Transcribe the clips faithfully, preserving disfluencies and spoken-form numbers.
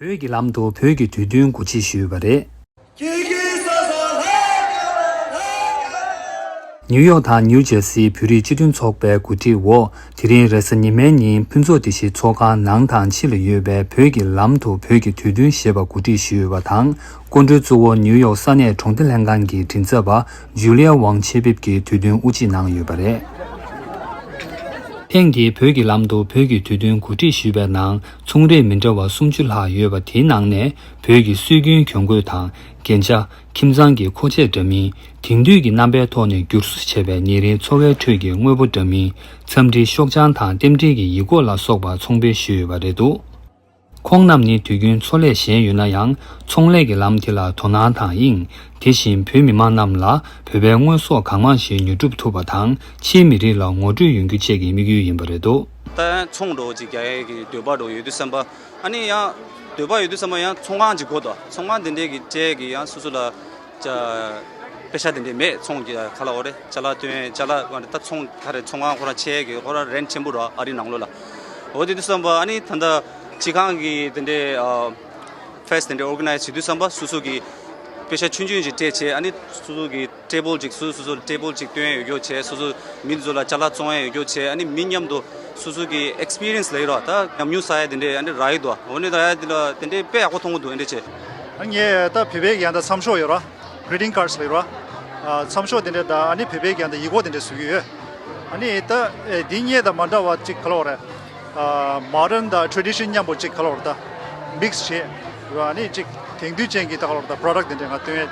བོད་ཀྱི་ལམ་དུ་བོད་ཀྱི་དུས་སྟོན་གོ་སྒྲིག་ཞུས་པ་རེད། ཉིའུ་ཡོག་དང་ནིའུ་ཇར་སིའི་བོད་རིགས་སྤྱི་མཐུན་ཚོགས་པའི་གོ་སྒྲིག་འོག་དེ་རིང་རེས་གཟའ་ཉི་མའི་ཉིན་ཕུན་ཚོགས་སྡེ་བཞི་ཚོགས་ཁང་ནང་དང་ཕྱི་ལ་ཡོད་པའི་བོད་ཀྱི་ལམ་དུ་བོད་ཀྱི་དུས་སྟོན་ཞེས་པ་གོ་སྒྲིག་ཞུས་ཡོད་པ་དང་། སྐུ་མགྲོན་གཙོ་བོ་ནིའུ་ཡོག་ས་གནས་གྲོང་སྡེ་ལྷན་ཁང་གི་མགྲིན་ཚབ་པ་ཇུ་ལི་ཡ་ཝང་ཆེ་བིབ་ཀྱིས་དུས་སྟོན་དབུ་འབྱེད་གནང་ཡོད་པ་རེད། ཐེངས་འདིའི་བོད་ཀྱི་ལམ་དུ་བོད་ཀྱི་དུས་སྟོན་གོ་སྒྲིག་ཞུས་པའི་ནང་ཚོང་རིགས་མི་འདྲ་བ་སུམ་ཅུ་ལྷག་ཡོད་པ་དེའི་ནང་ནས་བོད་ཀྱི་སྲོལ་རྒྱུན་གྱོན་གོས་དང་རྒྱན་ཆ། ཁྱིམ་ཚང་གི་མཁོ་ཆས་འདྲ་མིན། དེང་དུས་ཀྱི་རྣམ་པའི་ཐོག་ནས་བསྒྱུར་བཟོ་བྱས་པའི་ཉེ་རིང་འཚོ་བའི་ཁྲོད་ཀྱི་དངོས་པོ་འདྲ་མིན། འཚམས་འདྲིའི་ཤོག་བྱང་དང་རྟེན་འབྲེལ་གྱི་ཡིག་སྐོགས་ལ་སོགས་པ་ཚོང་སྤེལ་ཞུས་ཡོད་པ་རེད་འདུག་ཁོང་རྣམས་ནི་དུས་རྒྱུན་འཚོ་ལས་གཞན་ཡོད་ན་ཡང་ཚོང་ལས་ཀྱི་ལམ་དེ་ལ་དོ་སྣང་དང་དབྱིངས། དེ་བཞིན་བོད་མི་མང་རྣམས་ལ་བོད་པའི་དངོས་ཟོག་གང་མང་ཞིག་ཉོ་སྒྲུབ་ཐུབ་པ་དང་ཕྱིའི་མི་རིགས་ལ་ངོ་སྤྲོད་ཡོང་རྒྱུ་བཅས་ཀྱི་དམིགས་ཡུལ་ཡིན་པ་རེད་འདུག་ད་ཚོང་འདྲ་བོ་ཅིག་རྒྱག་ཡས་ཀྱི་འདོད་པ་འདྲ་བོ་ཡོད་དུས་ཙམ་པ། ཨ་ནི་ཡང་འདོད་པ་ཡོད་དུས་ཙམ་པ་ཡང་ཚོང་ཁང་ཅིག་དགོས་འདུག་ཚོང་ཁང་དེ་འདྲས་ཀྱི་བཅས་ཀྱི་ཡང་སོ་སོ་ལ་ཅ་པེ་ཤ་དེ་འདྲས་མེད། ཚོང་གི་ཁ་ལ་འོ་རེད། ཅ་ལག་སྟོན་ཅ་ལག་ད་ཚོང་ག་རེ་ཚོང་ཁང་ཁོ་རང་ཆེ་གི་ཁོ་རང་རེན་ཆེན་པོ་ར་ཨ་རི་ནང་ལོགས་ལ། འོ་དེ་དུས་ཙམ་པ་ཨ་ནི་ད་ལྟ་སྤྱི་ཁང་གི་དེ་འདྲས་ཕེ་སི་དེ་འདྲས་ཨོར་ག་ནའི་ཛི་བྱེད་དུས་ཙམ་པ་སོ་སོ་གི་པེ་ཤ་ཆུང་ཆུང་ཅིག་སྤྲད་བྱས། ཨ་ནི་སོ་སོ་གི་ཊེ་བལ་ཅིག་སོ་སོ་སོ་ཊེ་བལ་ཅིག་སྟོན་ཡས་ཡོད་རྒྱུ་བྱས། སོ་སོ་མི་ཚོ་ལ་ཅ་ལག་བཙོང་ཡས་ཡོད་རྒྱུ་བྱས། ཨ་ནི་མི་མཉམ་དུ་སོ་སོ་གི་ཨེག་སི་པི་རི་ཡན་སི་ལ་ཡོད་ར་ད་ཉམས་མྱོང་བསགས་ཡས་དེ་འདྲས་ཨ་ནི་རག་གི་འདུག་འོ་ནི་ད་ཡ་དེ་ལ་དེ་འདྲས་དཔེ་ཡག་པོ་མཐོང་གི་འདུག་ཨེ་འདྲས་བྱས། ཨ་ངས་ད་བོད་པའི་ཡང་ད་མཚམས་ཤོག་ཡོད་ར། གྷི་རི་ཊིང་ཀཱ་ཌི་ལ་ཡོད་ར། མཚམས་ཤོག་དེ་འདྲས་ད་ཨ་ནི་བོད་པའི་ཡང་ད་ཡིག་སྐོགས་དེ་འདྲས་བཟོ་གི་ཡོད། ཨ་ནི་ད་འདི་གཉིས་དང་མ་འདྲ་བ་ཅིག་ག་ལ་བ་རེད། མོ་ཌན་དང་ཊེ་རེ་ཌི་ཤན་མཉམ་པོ་ཅིག་ག་ལ་བ་རེད། ད་མིག་སི་བྱས་ཡོད། ཨ་ནི་ཅིག་དེང་དུས་ཅན་གྱི་ད་ག་ལ་བ་རེད། ད་པོ་རོ་ཌག་དེ་འདྲས་ང་སྟོན་ཡས་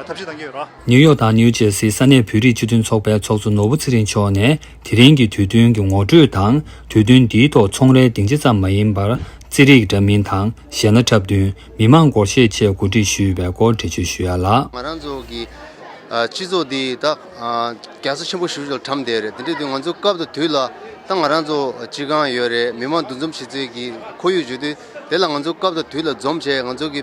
ཐབས་ཤེས་གཏང་གི་ཡོད་ར། ནིའུ་ཡོག་དང་ནིའུ་ཇར་སིའི་ས་གནས་བོད་རིགས་སྤྱི་མཐུན་ཚོགས་པའི་ཚོགས་གཙོ་ནོར་བུ་ཚེ་རིང་མཆོག་ནས་དེ་རིང་གི་དུས་སྟོན་གྱི་ངོ་སྤྲོད་དང་། དུས་སྟོན་འདིའི་ཐོག་ཚོང་རའི་སྡིངས་ཆ་ཙམ་མ་ཡིན་པར་རྩེད་རིགས་འདྲ་མིན་དང་གཞས་སྣ་འཁྲབ་སྟོན། མི་མང་སྒོར་གཞས་བཅས་གོ་སྒྲིག་ཞུས་ཡོད་པའི་སྐོར་འགྲེལ་བརྗོད་ཞུ་ཡ་ལ། ང་རང་ཚོ་གི་ཨ་སྤྱི་ཚོགས་འདི་ད་ཨ་རྒྱལ་ས་ཆེན་པོ་ཞེ་པོ་ཅིག་ལ་གྲམ་བསྡད་རེད། དེ་འདྲ་དུས་ང་ཚོ་སྐབས་དང་དུས་ལ་ད་ང་རང་ཚོ་སྤྱི་ཁང་ཡོད་རེད། མི་མང་འདུ་འཛོམས་བྱེད་ཚུལ་གྱི་ཁོར་ཡུག་བརྗོད་དུས་དེ་ལ་ང་ཚོ་སྐབས་དང་དུས་ལ་འཛོམས་བྱས། ང་ཚོ་གི་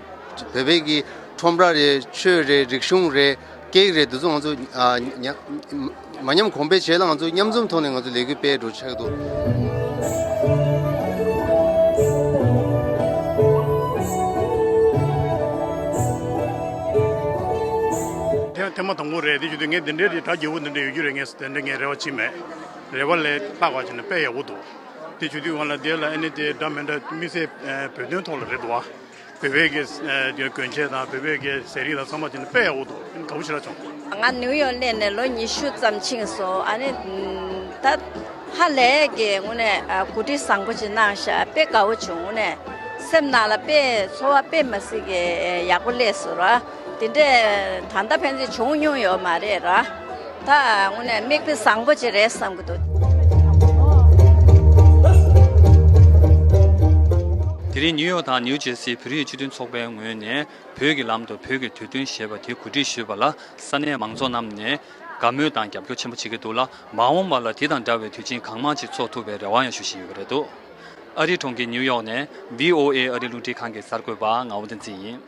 བོད་པའི་གི་ཁྲོམ་ར་རེད། ཆོས་རེད། རིག་གཞུང་རེད། སྐད་ཡིག་རེད། འདི་ཚོ་ང་ཚོ་ཨ་ཉ་མ་ཉམས་གོང་འཕེལ་བྱེད་ལ་ང་ཚོ་མཉམ་འཛོམས་ཐོག་ནས་ང་ཚོ་ལས་འགུལ་སྤེལ་འགྲོ་ཆགས་འདུག་དེ་ཐེངས་མ་དང་པོ་རེད། དེ་བྱེད་དུས་ངས་འདི་འདྲའི་གྲ་རྒྱས་པོ་འདི་འདྲ་ཡོད་རྒྱུ་རེད། ངས་དེ་འདྲ་ངས་རེ་བ་བྱས་མེད། རེ་བ་ལས་ལྷག་པ་བྱས་ན་དཔེ་ཡག་པོ་འདུག་དེ་བྱེད་དུས་ང་ལ་དེ་ལ་ཨ་ནི་དེ་འདྲ་མི་འདྲ་དམིགས་བསལ་བོད་དོན་ཐོག་ལ་རེད་འདུག་བ། བོད་པའི་གི་ཨ་གྱོན་ཆས་དང་བོད་པའི་གི་ཟས་རིགས་དང་ཚང་མ་བྱས་ན་དཔེ་ཡག་པོ་འདུག་དགའ་པོ་ཞེ་དྲག་བྱུང་། ང་ནིའུ་ཡོག་སླེབས་ནས་ལོ་ཉི་ཤུ་ཙམ་ཕྱིན་སོང་། ཨ་ནི་ད་ཧ་ལས་གི་དངོས་གནས་ཨ་གོ་སྒྲིག་བཟང་པོ་ཅིག་གནང་ཤག་དཔེ་དགའ་པོ་བྱུང་། དངོས་གནས་སེམས་ནང་ལ་དཔེ་ཚོར་བ་དཔེ་མི་སྲིད་གི་ཡག་པོ་སླེབས་སོང་ར། དེ་འདྲས་ད་ལྟ་ཕན་ཚུན་བྱུང་མྱོང་ཡོད་མ་རེད་ར། ད་དངོས་གནས་མིག་དཔེ་བཟང་པོ་ཅིག་རེད་བསམ་གྱི་འདུག་དེ་རིང་ནིའུ་ཡོག་དང་ནིའུ་ཇར་སིའི་བོད་རིགས་སྤྱི་མཐུན་ཚོགས་པའི་ངོས་ནས་བོད་ཀྱི་ལམ་དུ་བོད་ཀྱི་དུས་སྟོན་ཞེས་པ་དེ་གོ་སྒྲིག་ཞུས་པ་ལ་ས་གནས་མང་ཚོགས་རྣམས་ནས་དགའ་མོས་དང་རྒྱབ་སྐྱོར་ཆེན་པོ་བྱེད་ཀྱི་འདུག་ལ། མ་འོངས་པ་ལ་དེ་དང་འདྲ་བའི་དུས་ཆེན་གང་མང་ཅིག་འཚོགས་ཐུབ་པའི་རེ་བ་ཡང་ཞུ་བཞིན་ཡོད་པ་རེད་འདུག་ཨ་རིའི་གྲོང་ཁྱེར་ནིའུ་ཡོག་ནས་བྷི་ཨོ་ཨེ་ཨ་རིའི་རླུང་འཕྲིན་ཁང་གི་གསར་འགོད་པ་ངག་དབང་བསྟན་འཛིན་ཡིན།